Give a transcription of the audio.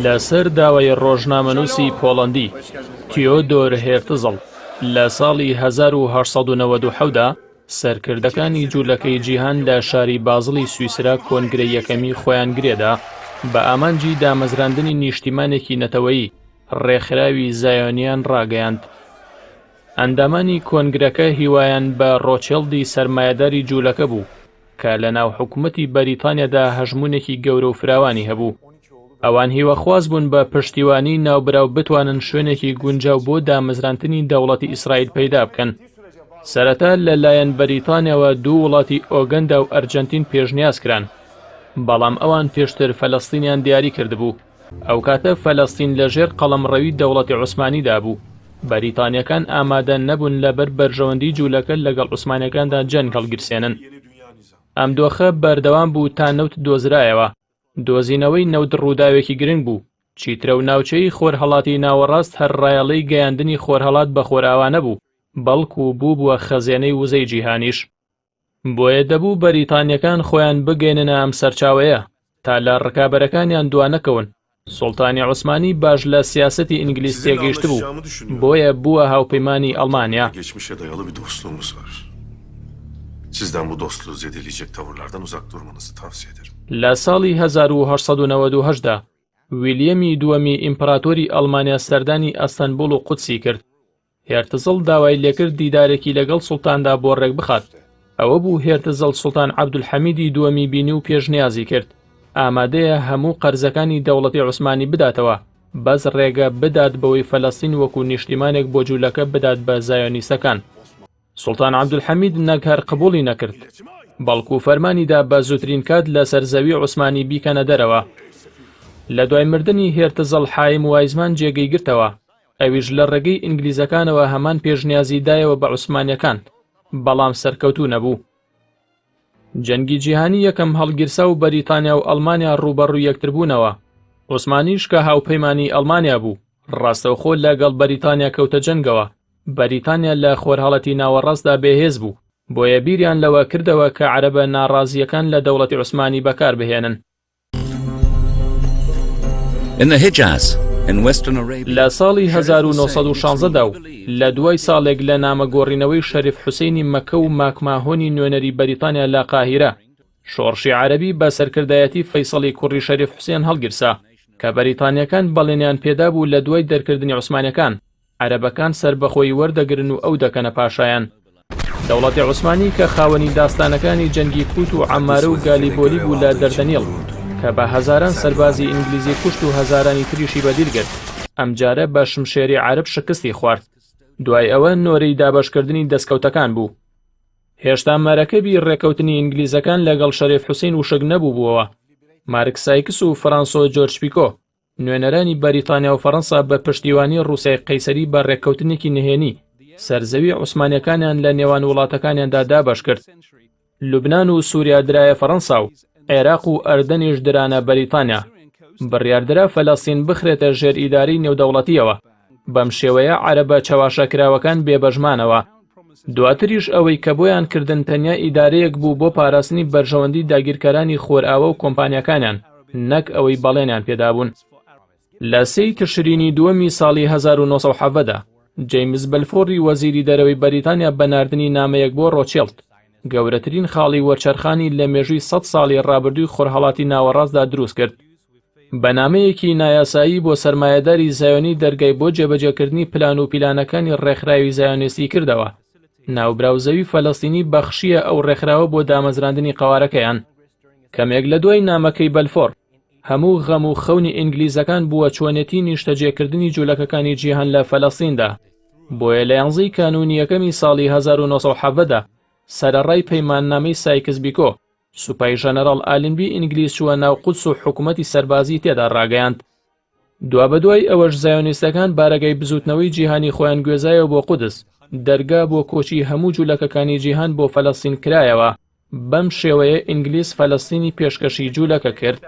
لەسەر داوای ڕۆژنامەنووسی پۆڵەندی تیۆدۆر هێرتزڵ لە ساڵی 1897 دا سەرکردەکانی جولەکەی جیهان لە شاری بازڵی سویسرا کۆنگرەی یەکەمی خۆیان گرێدا بە ئامانجی دامەزراندنی نیشتیمانێکی نەتەوەیی ڕێکخراوی زایۆنیان ڕاگەیاند. ئەندامانی کۆنگرەکە هیوایان بە ڕۆچێڵدی سەرمایەداری جوولەکە بوو کە لە ناو حکومەتی بەریتانیادا هەژموونێکی گەورە و فراوانی هەبوو. ئەوان هیواخواز بوون بە پشتیوانی ناوبراو بتوانن شوێنێکی گونجاو بۆ دامەزراندنی دەوڵەتی ئیسرائیل پەیدا بکەن. سەرەتا لە لایەن بەریتانیاوە دوو وڵاتی ئۆگەندا و ئەرجەنتین پێشنیاز کران، بەڵام ئەوان پێشتر فەلەستینیان دیاری کردبوو. ئەوکاتە فەلەستین لەژێر قەڵەمڕەوی دەوڵەتی عوسمانیدا بوو، بەریتانیەکان ئامادە نەبوون لەبەر بەرژەوەندی جولەکە لەگەڵ عوسمانیەکاندا جەنگ هەڵگیرسێنن. ئەم دۆخە بەردەوام بوو تا نەوت دۆزرایەوە. دۆزینەوەی نەوت ڕووداوێکی گرنگ بوو، چیترە و ناوچەی خۆرهەڵاتی ناوەڕاست هەر ڕایەڵەی گەیاندنی خۆرهەڵات بە خۆرئاوا نەبوو، بەڵکو بووبووە خەزێنەی وزەی جیهانیش. بۆیە دەبوو بەریتانیەکان خۆیان بگەیننە ئەم سەرچاوەیە تا لە ڕکابەرەکانیان دوانەکەون، سوڵتانی عوسمانی باش لە سیاسەتی ئینگلیز تێگەیشتبوو، بۆیە بووە هاوپەیمانی ئەڵمانیا. لە ساڵی 1898 دا ویلیەمی دووەمی ئیمپراتۆری ئەڵمانیا سەردانی ئەستەنبوڵ و قودسی کرد، هێرتزڵ داوای لێکرد دیدارێکی لەگەڵ سوڵتاندا بۆ ڕێکبخات. ئەوە بوو هێرتزڵ سوڵتان عەبدولحەمیدی دووەمی بینی و پێشنیازی کرد ئامادەیە هەموو قەرزەکانی دەوڵەتی عوسمانی بداتەوە، بەس ڕێگە بدات بەوەی فەلەستین وەکو نیشتیمانێک بۆ جولەکە بدات بە زایۆنیستەکان. سوڵتان عەبدولحەمید نەک هەر قبوڵی نەکرد، بەڵکو فەرمانی دا بە زووترین کات لەسەر زەوی عوسمانی بیکەنە دەرەوە. لە دوای مردنی هێرتزڵ حایم وایزمان جێگەی گرتەوە، ئەویش لە ڕێگەی ئینگلیزەکانەوە هەمان پێشنیازی دایەوە بە عوسمانیەکان، بەڵام سەرکەوتوو نەبوو. جەنگی جیهانی یەکەم هەڵگیرسا و بەریتانیا و ئەڵمانیا ڕووبەڕووی یەکتر بوونەوە، عوسمانیش کە هاوپەیمانی ئەڵمانیا بوو، ڕاستەوخۆ لەگەڵ بەریتانیا کەوتە جەنگەوە، بەریتانیا لە خۆرهەڵاتی ناوەڕاستدا بێهێز بوو، بۆیە بیریان لەوە کردەوە کە عەرەبە ناڕازییەکان لە دەوڵەتی عوسمانی بەکار بهێنن. لە ساڵی 1916 دا و لە دوای ساڵێک لە نامە گۆڕینەوەی شەریف حوسەینی مەککە و ماکماهۆنی نوێنەری بەریتانیا لە قاهیرە، شۆڕشی عەرەبی بە سەرکردایەتی فەیسەڵی کوڕی شەریف حوسێن هەڵگیرسا، کە بەریتانییەکان بەڵێنیان پێدابوو لە دوای دەرکردنی عوسمانییەکان، عەرەبەکان سەربەخۆیی وەردەگرن و ئەو دەکەنە پاشایان. دەوڵەتی عوسمانی کە خاوەنی داستانەکانی جەنگی کووت و عەمارە و گالیبۆلی بوو لە دەردەنیڵ کە بە هەزاران سەربازی ئینگلیزی کوشت و هەزارانی تریشی بە دیل گرت، ئەمجارە بە شمشێری عەرەب شکستی خوارد. دوای ئەوە نۆرەی دابەشکردنی دەسکەوتەکان بوو. هێشتا مەرەکەبی ڕێکەوتنی ئینگلیزەکان لەگەڵ شەریف حوسین وشک نەبووبووەوە. مارک سایکس و فرانسۆ جۆرج پیکۆ، نوێنەرانی بەریتانیا و فەڕەنسا بە پشتیوانی ڕووسیای قەیسەری بە ڕێککەوتنێکی نهێنی سەرزەوی عوسمانیەکانیان لە نێوان وڵاتەکانیاندا دابەش کرد. لوبنان و سووریا درایە فەڕەنسا و عێراق و ئەردەنیش درانە بەریتانیا. بڕیاردرا فەلەستین بخرێتە ژێر ئیدارەی نێودەوڵەتییەوە. بەم شێوەیە عەرەبە چەواشەکراوەکان بێبەش مانەوە. دواتریش ئەوەی کە بۆیان کردن تەنیا ئیدارەیەک بوو بۆ پاراستنی بەرژەوەندی داگیرکەرانی خۆرئاوا و کۆمپانیاکانیان نەک ئەوەی بەڵێنیان پێدابوون. لە سێی تشرینی دووەمی ساڵی 1917 دا، جەیمس بەلفۆری وەزیری دەرەوەی بەریتانیا بە ناردنی نامەیەک بۆ ڕۆچێڵد، گەورەترین خاڵی وەرچەرخانی لە مێژووی سەد ساڵی ڕابردووی خۆرهەڵاتی ناوەڕاستدا دروست کرد. بە نامەیەکی نایاسایی بۆ سەرمایەداری زایۆنی دەرگای بۆ جێبەجێکردنی پلان و پیلانەکانی ڕێکخراوی زایۆنیستی کردەوە. ناوبراو زەوی فەلەستینی بەخشییە ئەو ڕێکخراوە بۆ دامەزراندنی قەوارەکەیان. کەمێک لە دوای نامەکەی بەلفۆر، هەموو غەم و خەونی ئینگلیزەکان بووە چۆنێتی نیشتەجێکردنی جولەکەکانی جیهان لە فەلەستیندا. بۆیە لە یانزەی کانوونی یەکەمی ساڵی 1917 دا، سەرەڕای پەیماننامەی سایکس بیکۆ، سوپای ژەنەراڵ ئالنبی ئینگلیز چووە ناو قودس و حکومەتی سەربازی تێدا ڕاگەیاند. دوابەدوای ئەوەش زایۆنیستەکان بارەگای بزووتنەوەی جیهانی خۆیان گوێزایەوە بۆ قودس، دەرگا بۆ کۆچی هەموو جولەکەکانی جیهان بۆ فەلەستین کرایەوە، بەم شێوەیە ئینگلیز فەلەستینی پێشکەشی جولەکە کرد.